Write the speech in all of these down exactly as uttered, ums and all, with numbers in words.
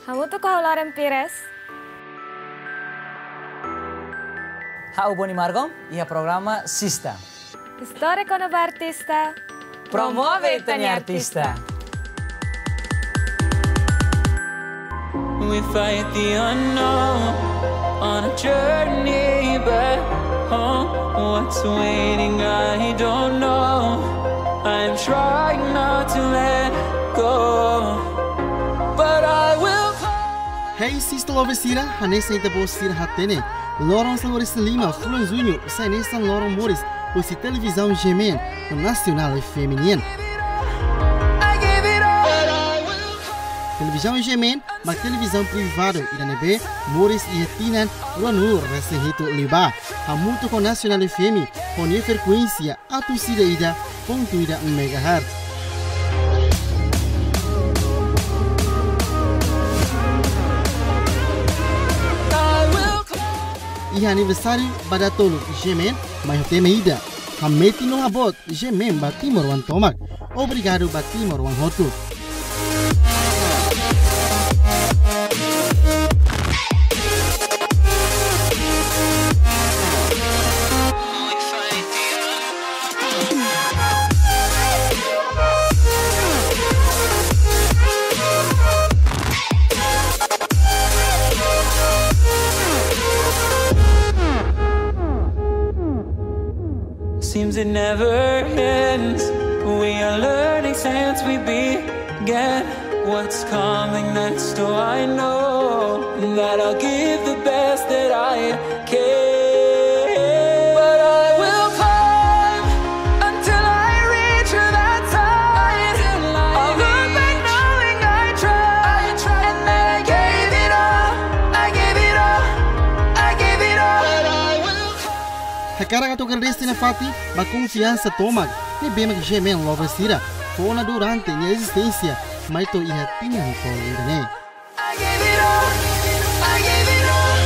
Hamutuk ho Lauren Pires. Ha'u Boni Margom, iha programa Sista. Istória kona-ba artista. Promove ita-nia artista. We fight the unknown on a journey back home. What's waiting, I don't know. I'm trying not to let go, but I will climb. Hey, Sista Lover sira, hanesan ita-boot sira hatene, loron sanulu-resin-lima fulan Juñu sai hanesan loron moris husi televizaun GMN no Nasionál FM nian. Televizaun GMN mak televizaun privadu ida ne'ebé moris iha tinan ruanulu-resin-hitu liubá, hamutuk ho Nasionál FM ho nia frekuénsia atus ida ida pontu ida megahertz. Iha aniversáriu ba datoluk GMN mai ho tema ida: Hametin no haboot GMN ba timoroan tomak. Obrigadu ba timoroan hotu. Seems it never ends. We are learning since we began. What's coming next? Oh, I know that I'll give the best that I can. But I will climb until I reach that side. I'll look back knowing I tried. And then I gave it all. I gave it all. I gave it all. But I will climb. Hakarak atu agradese nafatin ba konfiansa tomak ne'ebé mak GMN Lover sira fó ona durante nia ezisténsia mai to'o iha tinan tolu ida-ne'e. I gave it all. I gave it all.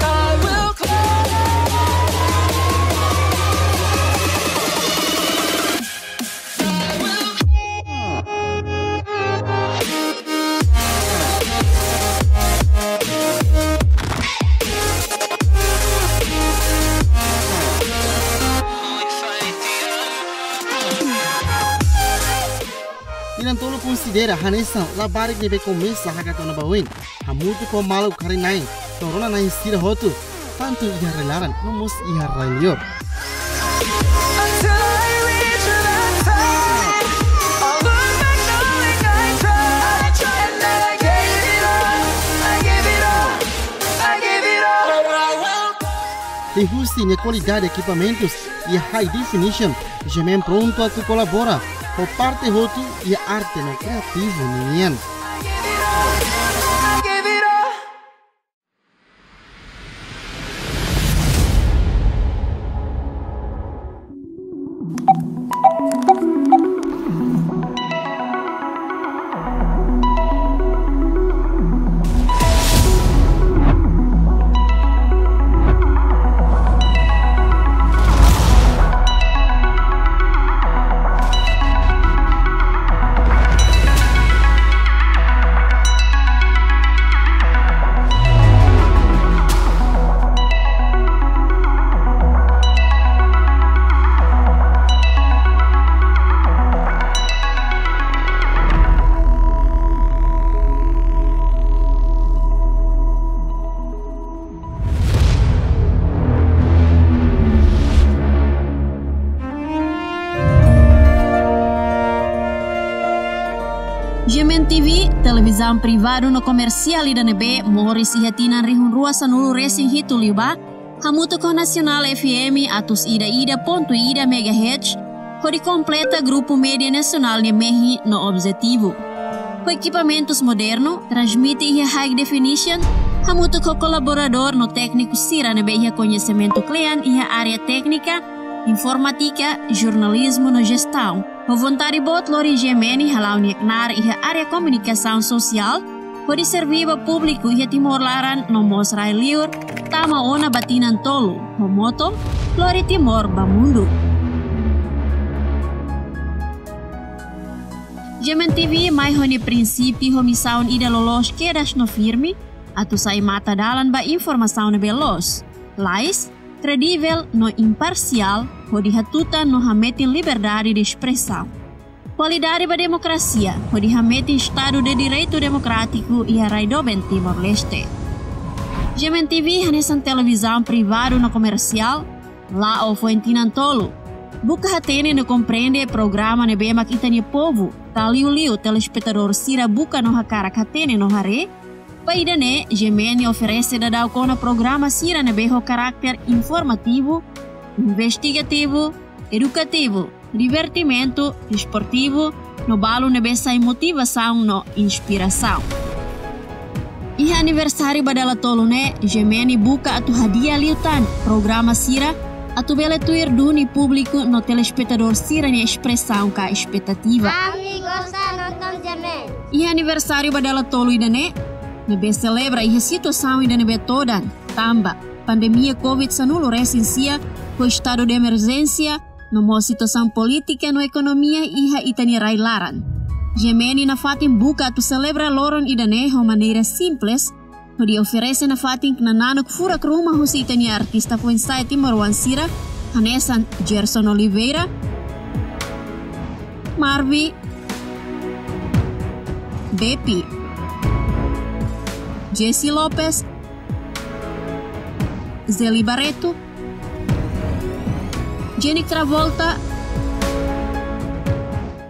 I will climb. Tinan tolu konsidera hanesan labarik ne'ebé komesa hakat ona ba oin, hamutuk ho maluk karik-na'in no rona-na'in sira hotu, tantu iha rai-laran no mós iha rai-liur. Until I reach that side, I'll look back knowing I tried. And then I gave it all, I gave it all, I gave it all. Liuhusi nia kualidade ekipamentus iha high definition, GMN prontu atu kolabora ho parte hotu iha arte no kreativu ninian. GMN TV, televizaun privadu no komersiál ida ne'ebé moris iha tinan rihun rua sanulu-resin-hitu liubá, hamutuk ho Nasionál FM atus ida ida pontu ida megahertz, hodi kompleta grupu média nasionál nia mehi no objetivu. Ho ekipamentus modernu, transmite iha high definition, hamutuk ho kolaboradór no tékniku sira ne'ebé iha koñesimentu kle'an iha área téknika, informátika, jornalizmu no jestaun. Ho vontade boot lori GMN hala'o nia knaar iha área komunikasaun sosiál, hodi serví ba públiku iha Timor laran no mós rai-liur, tama ona ba tinan tolu, ho moto, lori Timor ba mundu. G M N T V mai ho nia prinsípiu ho misaun ida loloos kedas no firme, atu sai matadalan ba informasaun ne'ebé loos, lalais, kredivel no imparsiál, hodi hatutan no hametin liberdade de espresaun, kualidade ba demokrasia, hodi hametin Estadu de Direitu Demokrátiku iha rai doben Timor-Leste. G M N T V hanesan televizaun privadu no komersiál, la'o foin tinan tolu. Buka hatene no komprende programa ne'ebé mak ita-nia povu, ka liuliu telespetadór sira buka no hakarak hatene no haree. Ba ida-ne'e, G M N oferese daudaun ona programa sira ne'ebé ho karáter informativu, investigativu, edukativu, divertimentu, desportivu, no balu ne'ebé sai motivasaun no inspirasaun. Iha aniversáriu ba dala tolu ne'e, G M N buka atu hadi'a liután programa sira atu bele tuir duni públiku no telespetadór sira-nia espresaun ka espetativa. Ami gosta nonton G M N. Iha aniversáriu ba dala tolu ida-ne'e, ne'ebé selebra iha situasaun ida ne'ebé todan, tanba pandemia covid sanulu resin sia, ho estadu de emerjénsia, no mós situasaun polítika no ekonomia iha ita-nia rai laran. G M N nafatin buka atu selebra loron ida-ne'e ho maneira simples, hodi oferese nafatin knananuk furak ruma husi ita-nia artista foin-sa'e timoroan sira, hanesan Gerson Oliveira, Marvi, Bepi, Jesse Lopes, Zeli Barreto, Jenny Travolta,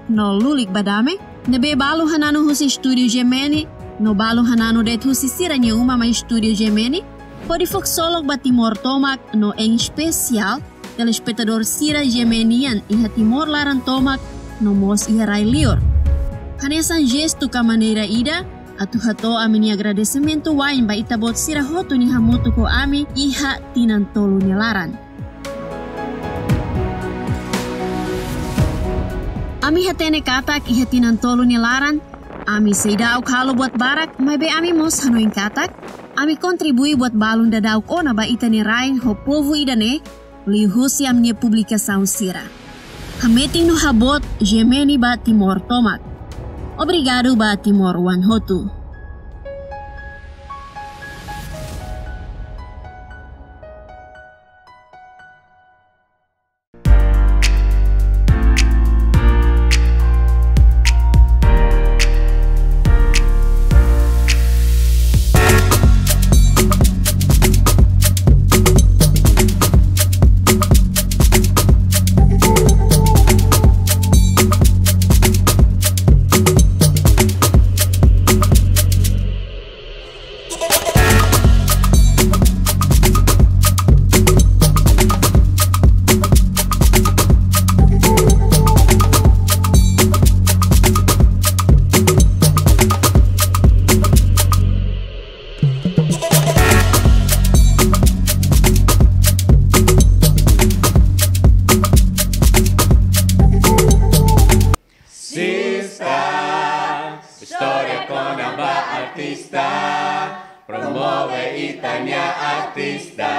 no Lulik Badame, ne'ebé balu hananu husi estúdiu G M N, no balu hananu de'it husi sira-nia uma mai estúdiu G M N, hodi fó ksolok ba Timor tomak, no em espesiál, telespetadór sira G M N nian iha Timor laran tomak, no mós iha rai liur. Hanesan jestu ka maneira ida, atu hato'o ami-nia agradesimentu wa'in ba ita-boot sira hotu nia hamutuk ho ami iha tinan tolu nia laran. Ami hatene katak iha tinan tolu nia laran, ami seidauk halo buat barak, maibé ami mós hanoin katak, ami kontribui buat balun daudauk ona ba ita-nia rain ho povu ida-ne'e, liuhusi ami-nia publikasaun sira. Hametin no haboot G M N ba Timor tomak. Obrigadu ba timoroan hotu. Sista, istória kona-ba artista, promove ita-nia artista.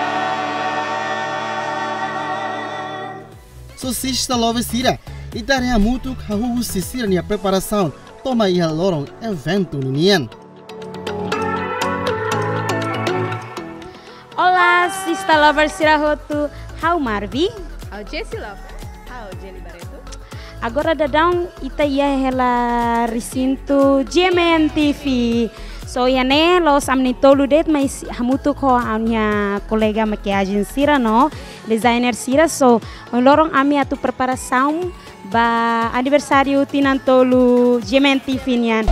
So sista lover sira, ita haree hamutuk hahú husi sira-nia preparasaun to'o mai iha loron eventu ninian. Olá, sista lover sira hotu. Ha'u Marvi. Ha'u Jessie Lopes. Ha'u Jelly Barreto. Agora daudaun ita iha hela resintu G M N T V. So, iha ne'e la'ós ami na'in-tolu de'it, mais hamutuk ho ami-nia kolega makiajen sira no designer sira. So, ohin loron ami atu preparasaun ba aniversáriu tinan tolu G M N T V nian.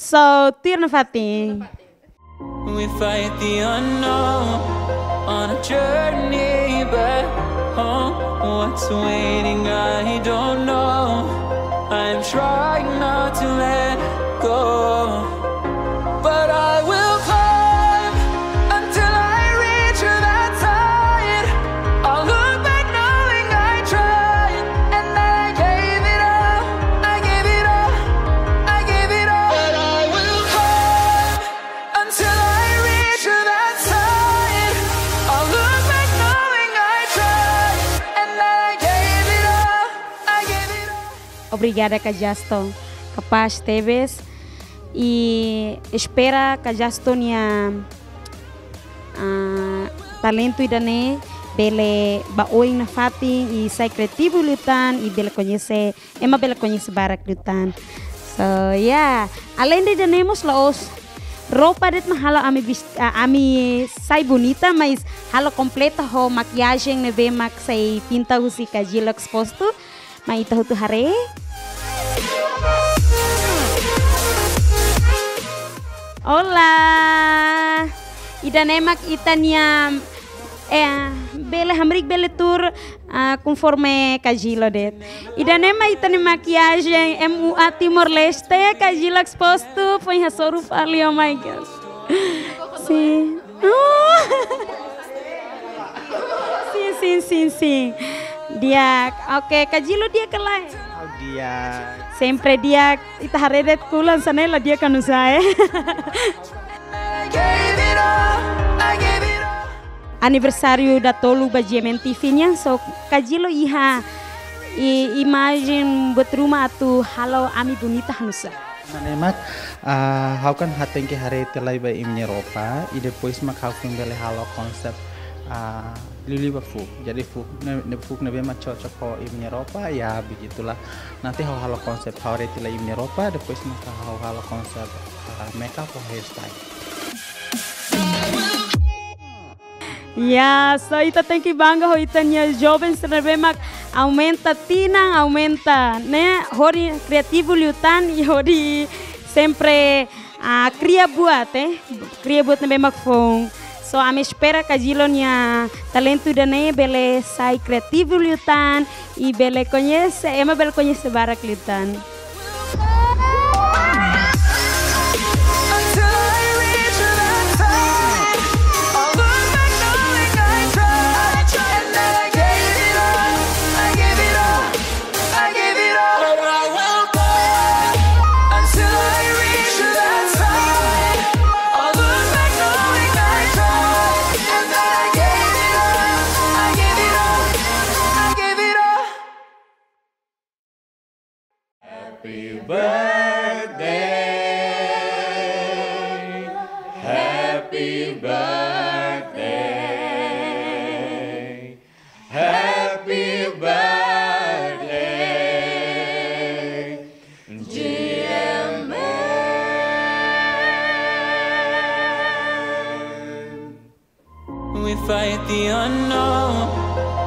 So, tuir nafatin. We fight the unknown on a journey back home. What's waiting, I don't know. I'm trying not to let go, but I will climb until I reach that side. I'll look back knowing I tried, and that I gave it all, I gave it all, I gave it all. But I will climb until I reach that side. I'll look back knowing I tried, and that I gave it all, I gave it all. Obrigada, Kajaston. Kapás tebes. I espera Kajaston nia, ah, talentu ida-ne'e bele ba oin nafatin i sai kriativu liután i bele koñese, ema bele koñese barak liután. So, ya, alende ida-ne'e mós la'ós roupa de'it mak halo ami bist-, ah, ami sai bonita, mas halo kompleta ho makiajen ne'ebé mak sai pinta husi Kajilo Exposto. Mai ita hotu haree. Olá! Ida-ne'e mak ita-nia, eh, bele hamriik bele tuur, ah, konforme Kajilo de'it. Ida-ne'e mak ita-nia makiajen M U A Timor-Leste, Kajilo Exposto, foin hasoru fali, oh my God. Sin. Sin, sin, sin, sin. Di'ak. Oke, Kajilo di'ak ka lae? Di'ak. Sempre di'ak. Ita haree de'it kulan sanela di'ak ka nusá, eh. Aniversáriu datolu ba G M N T V nian, so Kajilo iha i-, imajen buat ruma atu halo ami bonita hanusá? Ida-ne'e mak, ah, ha'u kan ha tenke haree tiha lai ba imi-nia roupa, i depois mak ha'u foin bele halo konsep, ah, liuliu ba fuuk. Jadi fuuk ne'e, ne'e fuuk ne'ebé mak cocok ho imi-nia roupa, ya begitulah. Nanti ha'u halo konsep, ha'u haree tiha lai imi-nia roupa, depois mak ha'u halo konsep, ah, makeup ho hairstyle. Ya, so ita tenke bangga ho ita-nia joven sira ne'ebé mak aumenta tinan, aumenta, ne'e, hodi kriativu liután i hodi sempre, ah, kria buat, eh, kria buat ne'ebé mak foun. So, ami espera Kajilo nia talentu ida-ne'e bele sai kriativu liután i bele koñese, ema bele koñese barak liután. Happy birthday. Happy birthday. Happy birthday, G M N. We fight the unknown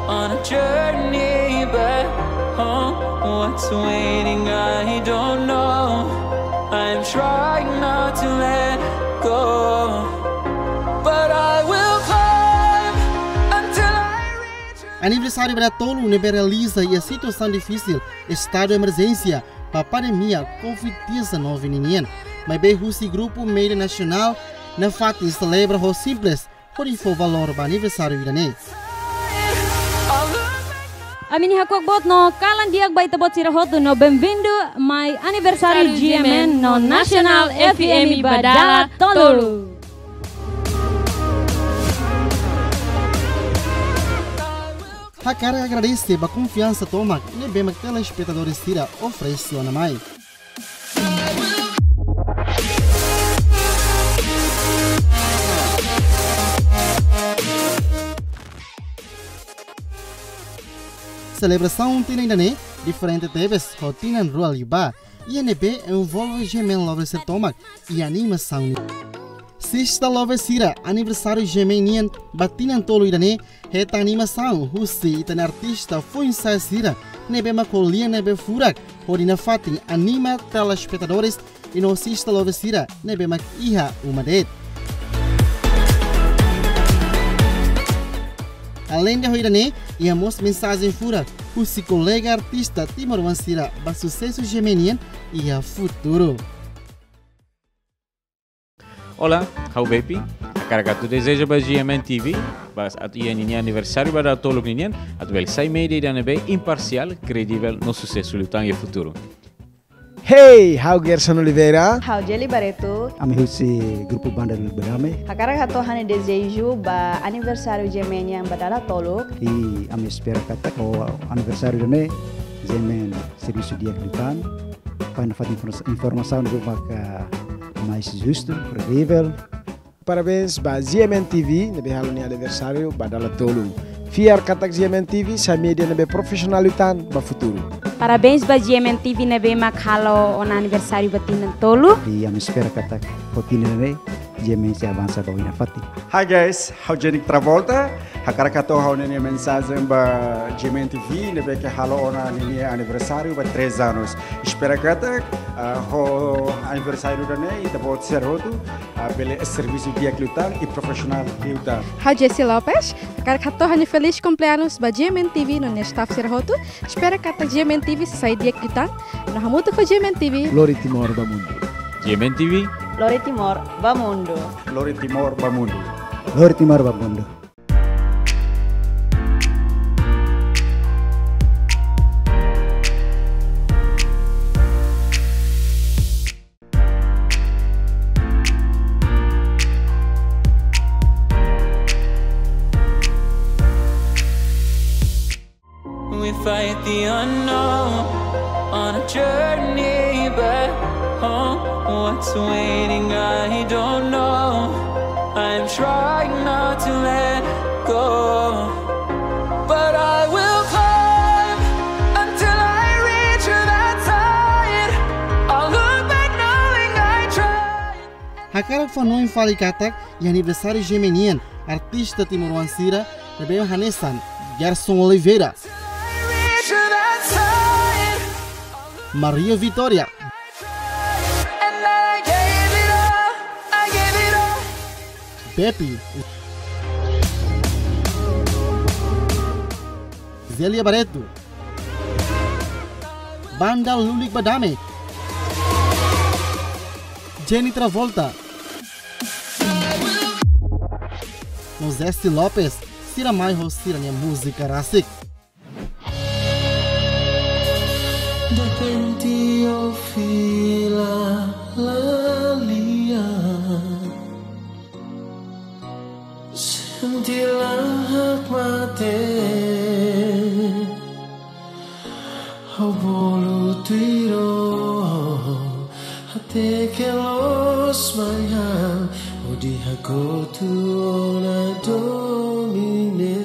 on a journey back home. What's waiting, I don't know. I'm trying not to let go, but I will climb until I reach. Aniversáriu ba datolu ne'ebé realiza iha situasaun difisil, estadu emerjénsia, ba pandemia covid dezanove ninian. Maibé husi grupu média nasionál, nafatin selebra ho simples, hodi fó valór ba aniversáriu ida-ne'e. Ami-nia hakuak boot no kalan di'ak ba ita-boot sira hotu no benvindu mai aniversáriu G M N no Nasionál F M ba dala tolu. Hakarak agradese ba konfiansa tomak ne'ebé mak telespetadór sira oferese ona mai. Selebrasaun tinan ida-ne'e diferente tebes ho tinan rua liubá, iha ne'ebé envolve G M N lover sira tomak iha animasaun nian. Sista lover sira, aniversáriu G M N nian ba tinan tolu ida-ne'e hetan animasaun husi ita-nia artista foin-sa'e sira ne'ebé mak ho lian ne'ebé furak hodi nafatin anima telespetadores i no sista lover sira ne'ebé mak iha uma de'it. Aleinde ho ida-ne'e, iha mós mensajen furak husi kolega artista timoroan sira ba susesu GMN nian iha futuru. Olá, ha'u Bepi. Hakarak atu dezeja ba GMN TV, ba atu iha ninia aniversáriu ba dala toluk ninian, atu bele sai média ida ne'ebé imparsiál, kredivel no susesu liután iha futuru. Hey, ha'u Gerson Oliveira. Ha'u Jelly Barreto. Ami husi grupu Banda Lulik Badame. Hakarak hato'o ha'u-nia dezeju ba aniversáriu GMN nian ba dala toluk. I ami espera katak ho aniversáriu ida-ne'e GMN servisu di'ak liután. Fó nafatin informa-, informasaun ne'ebé maka mais justu, kredivel. Parabéns ba GMN TV ne'ebé halo nia aniversáriu ba dala tolu. Fiar katak GMN TV sai média ne'ebé profisionál liután ba futuru. Parabéns ba GMN TV ne'ebé mak halo ona aniversáriu ba tinan tolu. I ami espera katak ho tinan ne'e GMN sei avansa ba oin nafatin. Hi guys, ha'u Jenik Travolta. Hakarak hato'o ha'u-nia mensajen ba GMN TV ne'ebé ke halo ona ninia aniversáriu ba três anos. Espera katak, ah, ho aniversáriu ida-ne'e ita-boot sira hotu, ah, bele servisu di'ak liután i profisionál liután. Ha'u Jessie Lopes, hakarak hato'o ha'u-nia feliz cumpleaños ba GMN TV no nia staff sira hotu. Espera katak GMN TV sai di'ak liután. No hamutuk ho GMN TV. Lori Timor ba mundu. GMN TV. Lori Timor ba mundu. Lori Timor ba mundu. Lori Timor ba mundu. We fight the unknown on a journey back home. What's waiting, I don't know. I'm trying not to let go, but I will climb until I reach that side. I'll look back knowing I tried. Hakarak fó hanoin fali katak iha aniversáriu GMN nian, artista timoroan sira ne'ebé hanesan Gerson Oliveira, Maria Vitória, Bepi, Zélia Barreto, Banda Lulik Badame, Jenny Travolta, no Zesty Lopes, sira mai ho sira-nia múzika rasik. Derrepente ouvi la, la, lia. Sente la hak mate. Ha'u bolu tuir ó, hateke loos mai ha'u, hodi hakotu ona domin ne'e.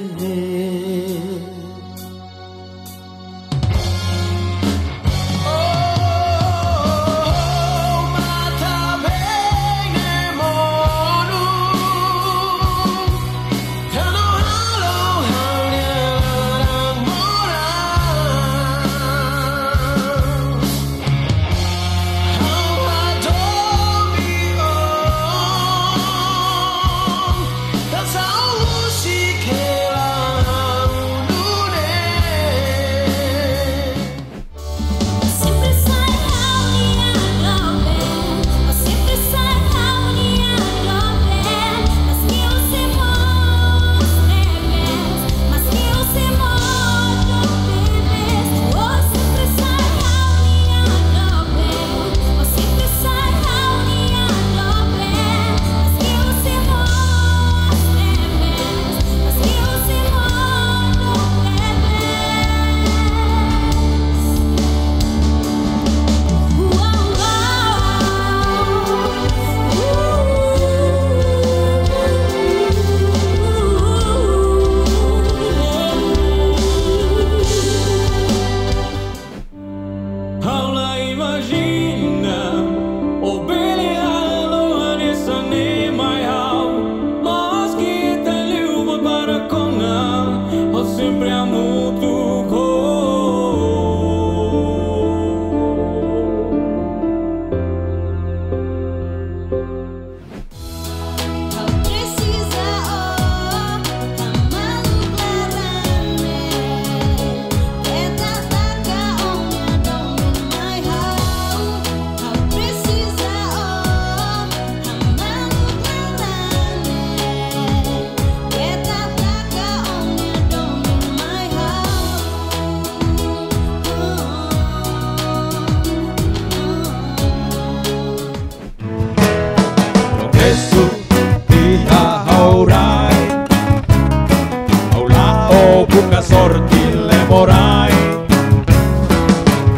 morai.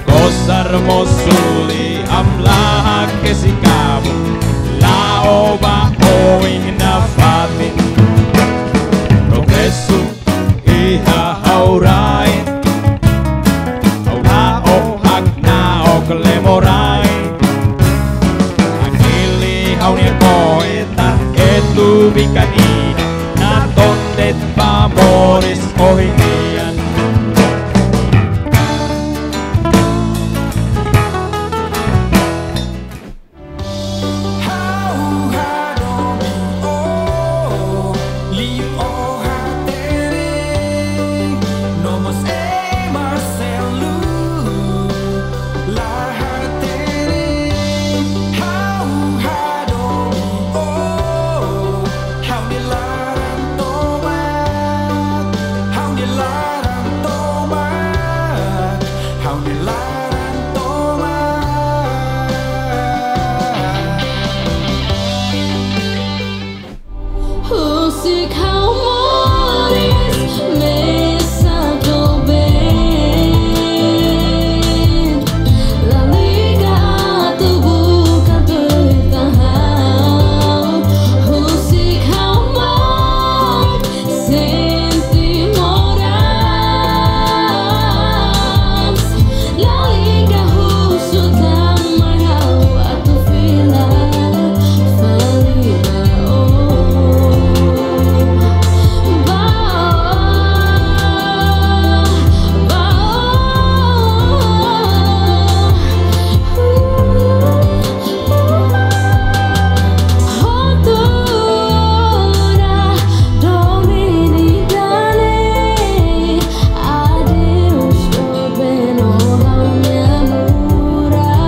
Gozar mós suli, ami la hakesi kabun, la'o ba oin nafatin. Progresu iha ha'u rai, ha'u la'o hakna'ok lemorai. Akili ha'u-nia koeta, etu bikan ida, naton de'it ba moris ohin nian. Ha'u hadomi ó, liu ó hatene, no mós ema seluk la hatene. Ha'u hadomi ó, ha'u-nia laran tomak, ha'u-nia laran tomak, ha'u-nia laran tomak. Husik ha'u moris mesak doben. La liga atu buka tuir tan ha'u. Husik ha'u mak sente moras. La liga husu tan mai ha'u atu fila fali ba ó. Ba ó, ba ó. Hotu ona domin ida-ne'e, adeus doben ó ha'u-nia moras.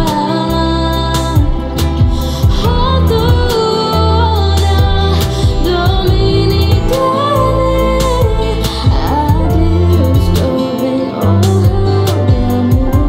Hotu ona domin ida-ne'e, adeus doben ó ha'u-nia moras.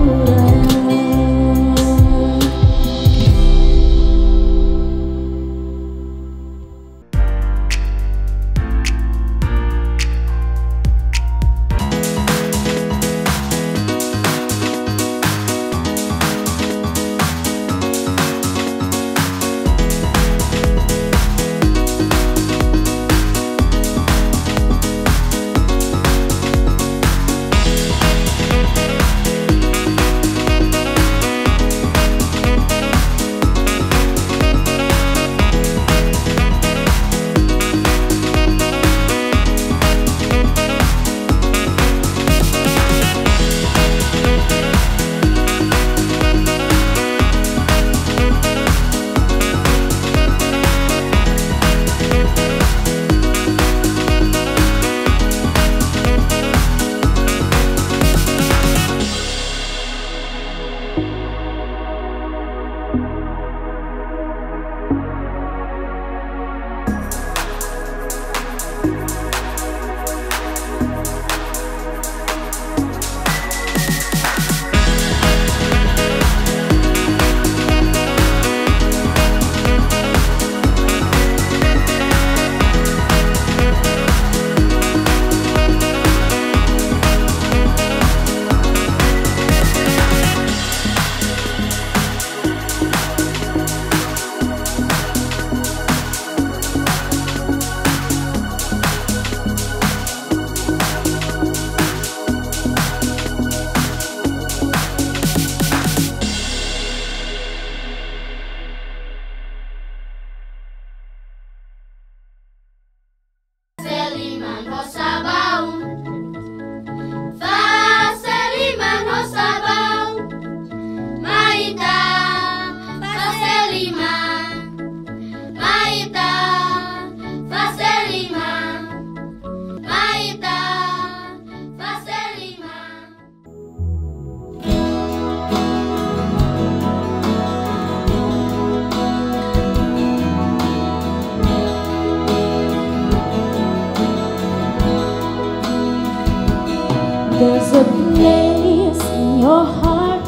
Fase liman ho sabaun. Fase liman ho sabaun. Mai ita fase liman. Mai ita fase liman. Mai ita fase liman. There's a place in your heart,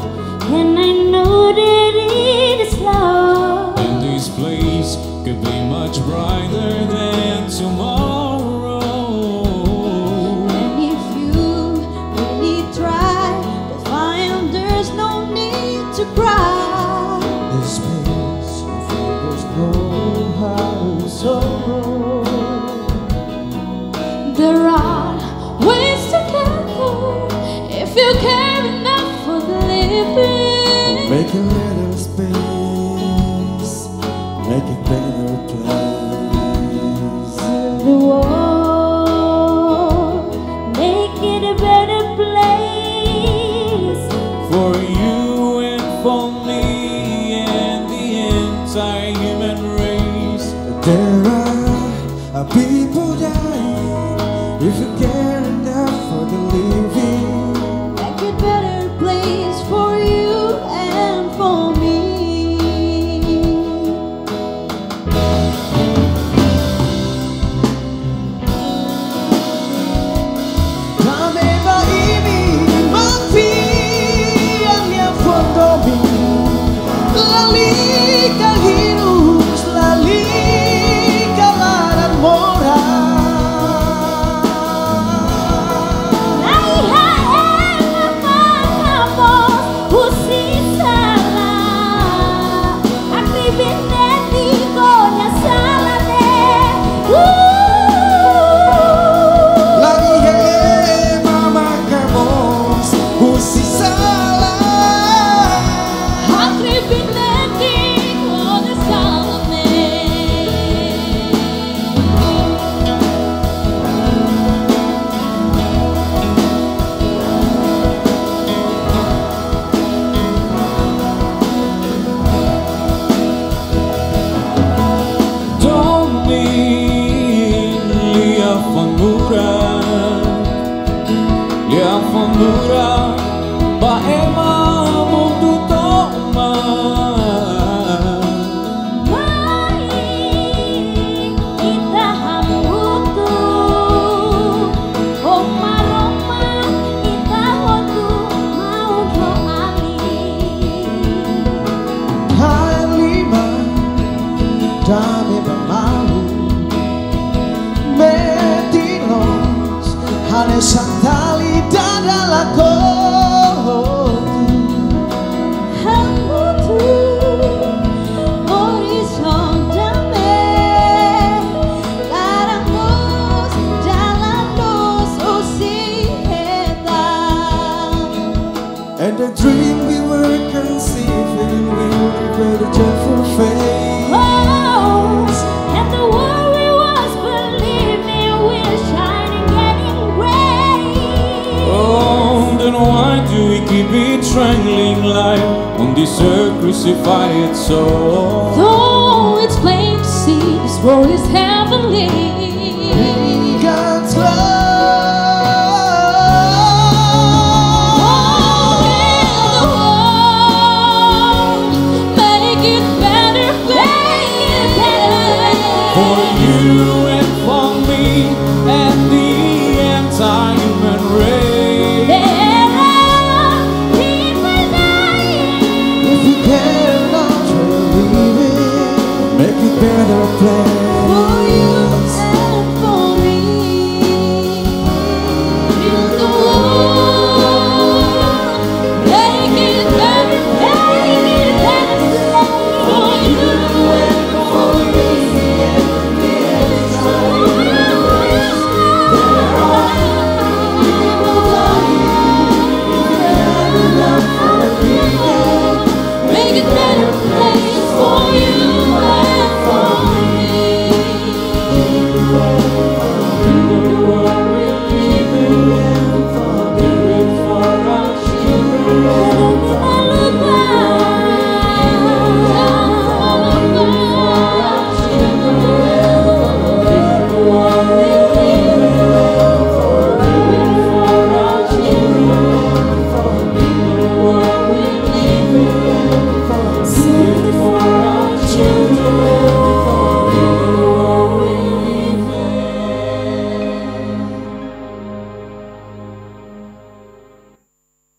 and I know that it is love. And this place could be much brighter than tomorrow. And if you really If you care enough for the living, make a little space, make a better place. The world, make it a better place for you and for me and the entire human race. There are people dying. If you care enough for the living, make a better place for you and for me. Dame ba imi, maun-alin nia fó domin, lalika hirus, lalika laran moras. Laiha ema maka mós husi sala, arrepende de koña sala ne'e. Laiha ema maka mós husi sala, arrepende de koña sala ne'e. Domin liafuan moras, liafuan moras ba ema mundu tomak. Mai ita hamutuk, Maromak, ita hotu maun ho alin. Halimar dame ba malu, metin loos, hanesan tali dada lakohi. Hamutuk, moris ho dame, laran loos, dalan loos husi ita. And the dream we were conceiving will reveal a joyful face. Oh, and the world we was believing will shine and getting rays. Oh, then why do we keep betraying life on this earth crucified soul? Though it's plain to see this world is heavenly,